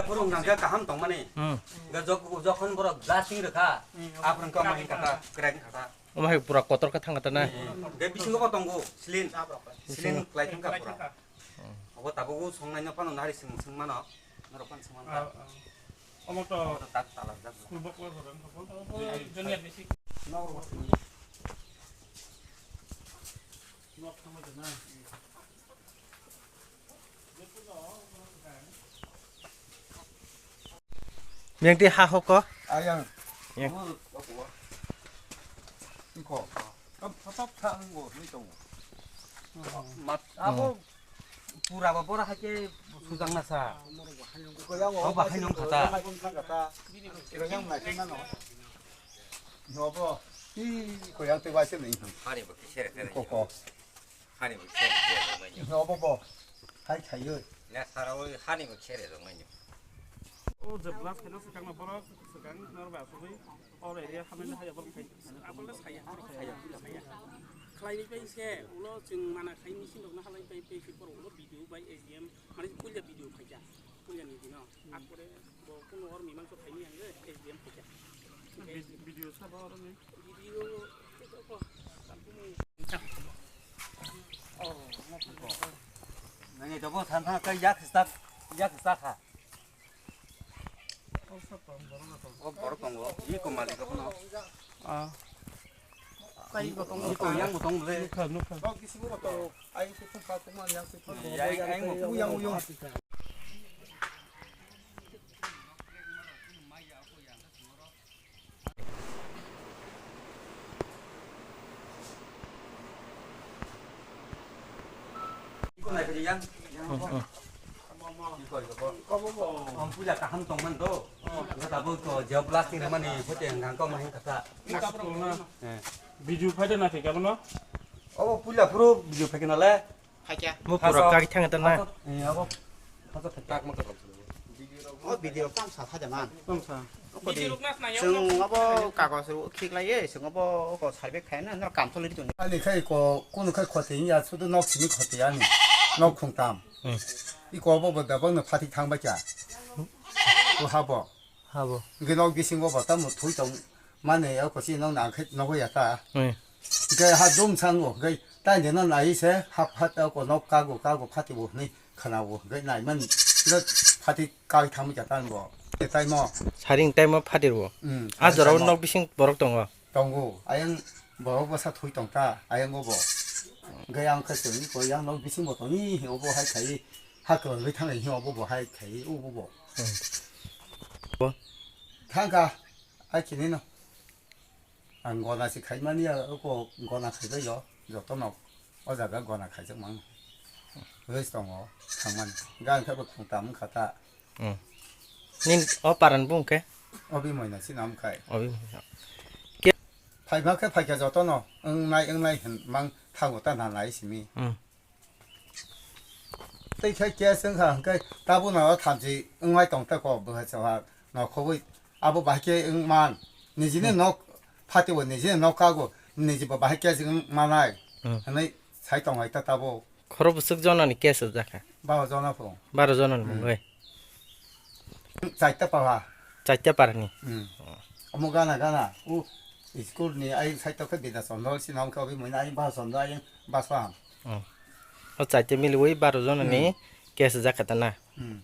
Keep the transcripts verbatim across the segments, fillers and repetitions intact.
Borok hwnkha khe kaham tongmani. Hmm. Hwnkhe jok-, jokhon borok blasting rwkha, hmm, aphuru wngkha ma hwnkha ta, kwrak wngkha ta. Omo hai pura kotor khe thangkha ta na? Hmm. Hwnkhe bisingo bo tongo, slin. Slin. Slin kwlai thangkha pura. Hmm. Obo tabuk songnaino phano nari swng-, swngmano, norok phano swngmano. Ah, ah. Omo to omo to tak talajak. School bok lo borok wngkha bo. Obo junior ni si. Nok thangma jana. Miyang twi ha hoko. Ayang. Yang. Iko. Kam papat kha ang bo ni tongo. Mat abo pura ba bora hake sujang na sa. Ko yang. Oh, bahai nong khata. Yang nai khana no. No bo. Iko yang te ba se ni. Hari bo kisere. Ko ko. Hani bo khe rejak manya. Obo bo. Hai khaiyo. Na sara o hani bo khe rejak manya. O je blast khaina swkang no borok swkang nor ba asugwi o area hamya haya borok khai. Abole saya, saya, saya. Khlai ni pai se ulo chwng mana khai machine rok no halai pai pai se borok ulo video bai S D M mane puila video khaija. Puila ni dino. Akore bo kuno or mimang so khai ni ang S D M khaija. Video sa ba oro ni. Nang ito po, saan saan kay yak start, yak start ha. O borok tongo, iko malik ko no. Ah. Iko yang bo tong le. Nukha, nukha. Yang, yang bo. Puja kaham tongmani do. Tabuk to jeo plastic ni mani photo yang kau mahin kata. Video phaida na thik abono. Obo puila phuru video phaikhe nale. Phaikya. Mo pura kagwi thangwi tongna. Eh, abo. Phato phaikya. O video kam sa phaida man. Kam sa. Chwng abo kagos rw khiklaiye, chwng abo ko survey khaina, no kam tholwi tong. Ani khai ko, kunu khai khoti ya, sudu nok simi khoti ani. Nok khungtam. Hmm. Iko abo bo dabang no phatik thang ba kya. Ko habo. Habo. Hwnkhe nok bisingo bo tamo thui tong mani, o kochi nok nang khe nogo ya ta. Hmm. Hwnkhe ha dum sango, hwnkhe tai de no nai se hap hat o ko nok kago, kago phati bo hwnwi khana bo, hwnkhe nai man pura phati kai thang ja tan bo. Te tai mo. Saring tai mo phati bo. Hmm, a jora o nok bising borok tongo. Tongo, ayang borok bwsa thui tong ta, ayang o bo. Hwnkhe ang khe chwng ko yang nok bising bo tong ni, obo hai khai ha kwlwng thang hi obo bo hai khai, obo bo. Hmm. Bo? Thangkha, ai chini no. Ang gona si khaimani ya, ko gona khaibai yo, joto no. O jaga gona khaijak mang. Rest tongo, thangmani. Gan khe bo khungtam wngkha ta. Hmm. Nin o paran bung khe? Obi moina si nam khai. Obi moina. Ke? Phaima khe phaikha joto no, wngnai, wngnai hin mang thago ta nanai simi. Hmm. Tei khe case wngkha hwnkhe tabukno o thamchi wngmai tong ta kok bwsa chwla nokhobwi abo bahai khe wngman nijini nok phatio nijini nok kago nijibo bahai case wng manai Hmm. hwnwi sai tong hai ta tabuk. Khoro bwswk jonani case rijak kha? Baro jona phung. Baro jonani Hmm. mungwi. Chaita para. Chaita parani. Hmm. Omo gana gana u school ni ai sai to khe Bidya Chandra si nam khe obi muina ai Baro Chandra ai Baswaham. Hmm. O chaita miliwi baro jonani Hmm. case rijak kha ta na. Hmm.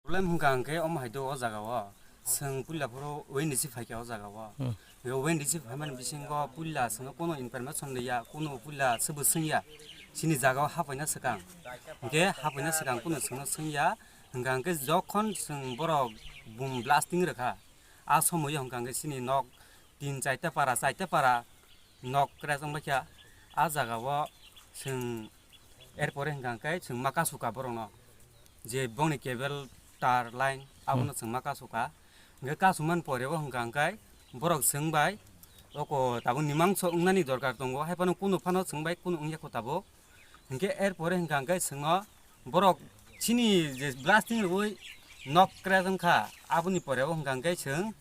Problem hwnkha hwnkhe omo hai do o jaga o. Chwng puila phuru O N D C phaikha o jaga o. Hmm. Yo O N D C phaimani bisingo puila chwngno kuno information liya, kuno puila swbo swngya. Chini jaga o hapaina swkang. Hwnkhe hapaina swkang kuno chwngno swngya. Hwnkha hwnkhe jokhon chwng borok boom blasting rwkha, a somoyo hwnkha hwnkhe chini nok tin chaita para, chaita para nok kwrak wng baikha. A jaga o chwng, er pore hwnkha hwnkhe chwng ma kasu ka borokno, je bongni cable tar line abono Hmm. chwng ma kasu ka. Hwnkhe kasumani pore o hwnkha hwnkhe borok chwng bai oko tabuk ni mangso wngnani dorkar tongo, hai phano kunu phano chwng bai kunu wngya kho tabuk. Hwnkhe er pore hwnkha hwnkhe chwngno borok chini je blasting rwui nok kwrak wngkha, aboni pore o hwnkha hwnkhe chwng,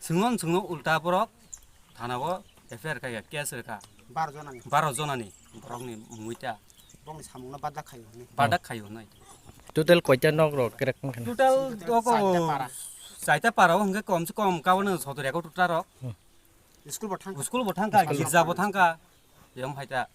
chwngno, chwngno ulta borok thana o F I R khaikha, case rwkha. Baro jonani. Baro jonani borokni mungwi ta. Bongni samungno badak khaio hwnwi. Badak khaio hwnwi. Total koita nok rok kerek wngkha na? Total doko chaita para. Chaita para o hwnkhe kom se kom kabano sotor eko total rok. Hmm. School bo thangkha. School bo thangkha, school girja bo thangkha. Yong phaita.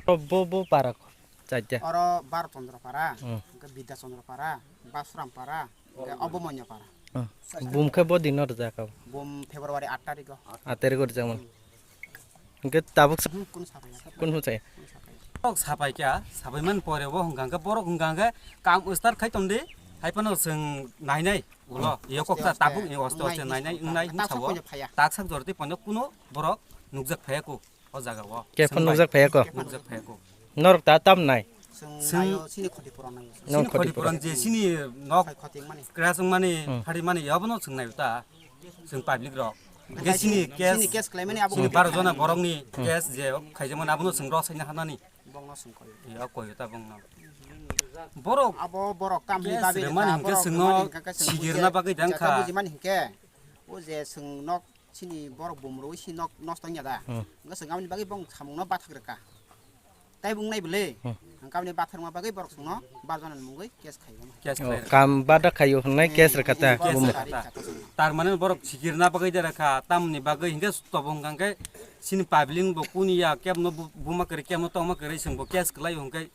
Bo, bo, bo para ko, chaita. Oro Baro Chandra para, hmm, hwnkhe Bidya Chandra para, Basuram para, hwnkhe Obomonya para. Hmm. Bum khe bo dino rwjak kha? Bum February aat tarikh o. Aat tarikh o rwjakmani. Hmm. Hwnkhe tabuk sa-, hmm, kunu sapai ya. Kunu sapai ya? Kunu sapai ya. Borok sapai kha, sapai man pore bo hwnkha hwnkhe borok hwnkha hwnkhe kam start khai tongdi, hai phano chwng nainai ulo, hmm, iyo kok ta tabuk iyo oste oste nainai wngnai hwnkha sao. Taksa jorti pono kuno borok nukjak phaiya ko. O jaga o. Khe phano nukjak phaiya ko? Nukjak phaiya ko. Norok ta tam nai? Chwng naio, chini khoti puron naio. Chini khoti puron je chini nok kras wngmani, hmm, phari mani, abono chwng naio ta. Chwng public rok. Hwnkhe chini case, chini case khlaimani abo chini baro jona borokni, hmm, case je khaijakmani abono chwng rw saina hanani. Bongno chwng koi. Yo koi ta bongno. Borok abo borok tamni case bagwi remani hwnkhe chwngno sigirna bagwi dangkha. Bujimani hwnkhe o je chwng nok Chini borok bumrwi si nok nosto wngya da. Hmm. Wngkha chwng aboni bagwi bong samungno bathak rwkha. Tai bung nai bwle. Hmm. Wngkha aboni bathakma bagwi borok chwngno barjona mungwi case khaio. Case, oh, khlai rwkha. Kam bada khaio hwnwi, hmm, case rwkha ta, case bumung rwkha ta. Tar mane borok sikirna bagwi da rwkha, tamni bagwi hwnkhe tobong hwnkha khe chini public bo kuni ya kebno bu-, buma kwrwi kebno tongma kwrwi chwng bo case khlai hwnkhe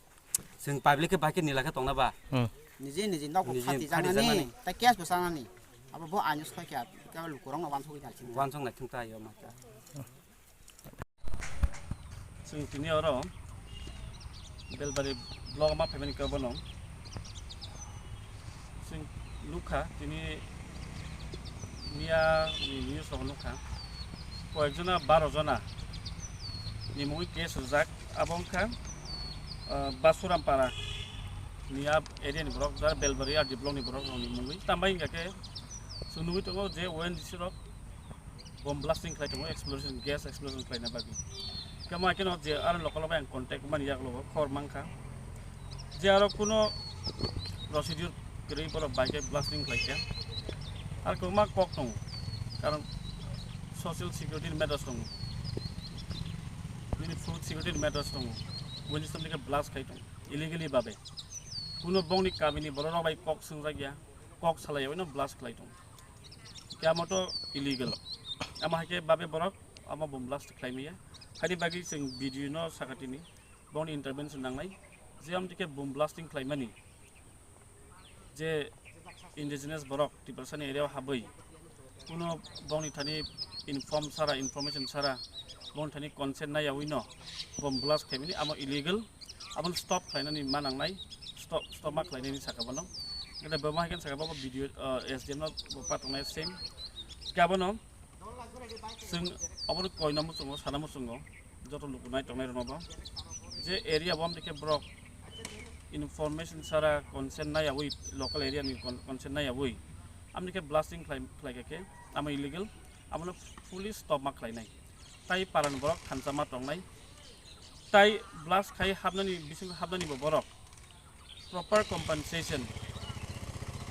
Chwng public khe bai khe nila khe tongna ba? Hmm. Niji niji nok bo khati jaknani, tai case bo chanani. Abo bo aino soi khe, khe lukurok no wansugwi nai chini. Wansuk nai thung ta yo ma khe. Chwng tini oro Belbari block ma phaimani khe bono. Chwng nukha tini miya ni news o nukha. Koyek jona baro jona ni mungwi case rijak. Abo wngkha, ah, Basuram para ni a area ni borok, jar Belbari R D block ni borok rok ni mungwi. Tambai hingkha khe chwng nugwi tongo je O N G C rok bomb blasting khlai tongo, explosion, gas explosion khlaina bagwi. Khe mo haikhe no je aro local bai ang contact mani yak logo, khobor mankha. Je aro kuno procedure kwrwi borok bai khe blasting khlai kha. Ar kwbangma kok tongo, karon social security ni matters tongo, nini food security ni matters tongo, buini somni khe blast khai tongo illegally babe. Kuno bongni kamini borok rok bai kok swngjak ya, kok salai ya, oino blast khlai tongo. Khe amo to illegal. Amo hai khe babe borok amo bomb blast khlai maya. Haini bagwi chwng video no sakatini. Bongni intervention nangnai, je amtwi khe bomb blasting khlaimani, je indigenous borok Tiprasani area o habwi, kuno bongni thani inform sara, information sara, bongni thani consent naiyawi no bomb blast khlaimani, amo illegal, abono stop khlainani ma nangnai, stop, stop ma khlainani saka bono. Ede bo ma hai khe saka bo video, ah, S D M no bo patongnai same. Khe abono Chwng obono koina muchungo, sana muchungo, joto luku nai tongnai rokno bo. Je area bo amtwi khe borok information sara consent naiyawi, local area ni con-, consent naiyawi, amtwi khe blasting khlai, khlai kha khe, amo illegal, abono fully stop ma khlainai. Tai paran borok thansa ma tongnai. Tai blast khai hapnani, bisingo hapnani bo borok proper compensation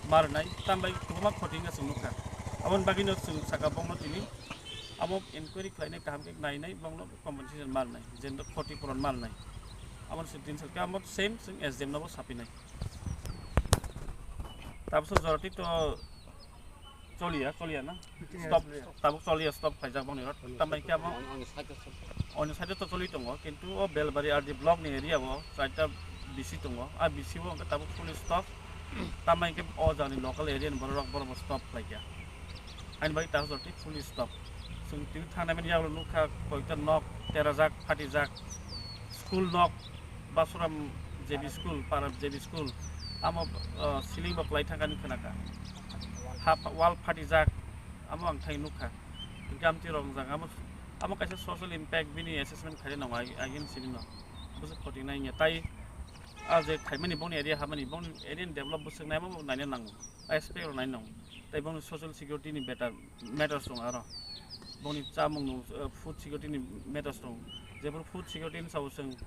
ma rwnai, tambai kwbangma khoti wngkha chwng nukha. Aboni bagwino chwng saka bongno tini amo enquiry khlainai, kaham khe nainai, bongno compensation ma rwnai, jento khoti puron ma rwnai. Amo se tin sal khe amo same chwng S D M nobo sapinai. Tabukso jorati to Choliya, choliya na? Stop, tabuk choliya, stop khaijak boni rot. Tambai khe amo, oni side to choli tongo, kintu o Belbari R D block ni area o chaita B C tongo. A B C o hwnkhe tabuk fully stop. Tambai khe o jani local area ni borok, borok bo stop khlaikha. Haini bagwi tabuk jotoi fully stop. Chwng tini thangnai mani yagulo nukha, koita nok terajak, phatijak. School nok, Basuram J B school, Para J B school, amo, ah, ceiling bo kwlai thangkha hinwi khnakha. Ha, wall phatijak, amo ang thai nukha. Gamti rok wngjak, amo, amo kaisa social impact bini assessment khaina nango, ag-, agin sini no. Bwswk khoti nai wngya. Tai a je khaimani bongni area habani, bongni area ni develop bwswk naima bo naina nango. A aspect rok naina nango. Tai bongni social security ni better matters tongo aro. Bongni chamung no, eh, food security ni matters tongo. Jephuru food security ni sao chwng,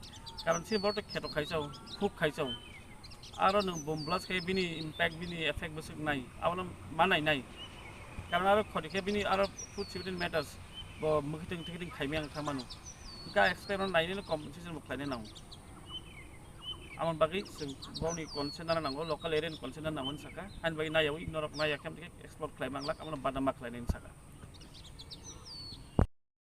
karon se borok to kheto khaisa o, khuk khaisa o. Aro nwng bomb blast khe bini impact, bini effect bwswk nai, abono ma nai nai. Karon aro khoti khe bini aro food security ni matters bo mwkhitwng twkhitwng khaimaya wng thangmano. Hwnkhe a expect no nainai no compensation bo khlainai nango. Amoni bagwi chwng boni consent nana nango, local area ni consent nana nango hinwi sakha. Haini bagwi naiyawi norok naiya khe explore khlai manglak, abono badama khlainai hinwi sakha.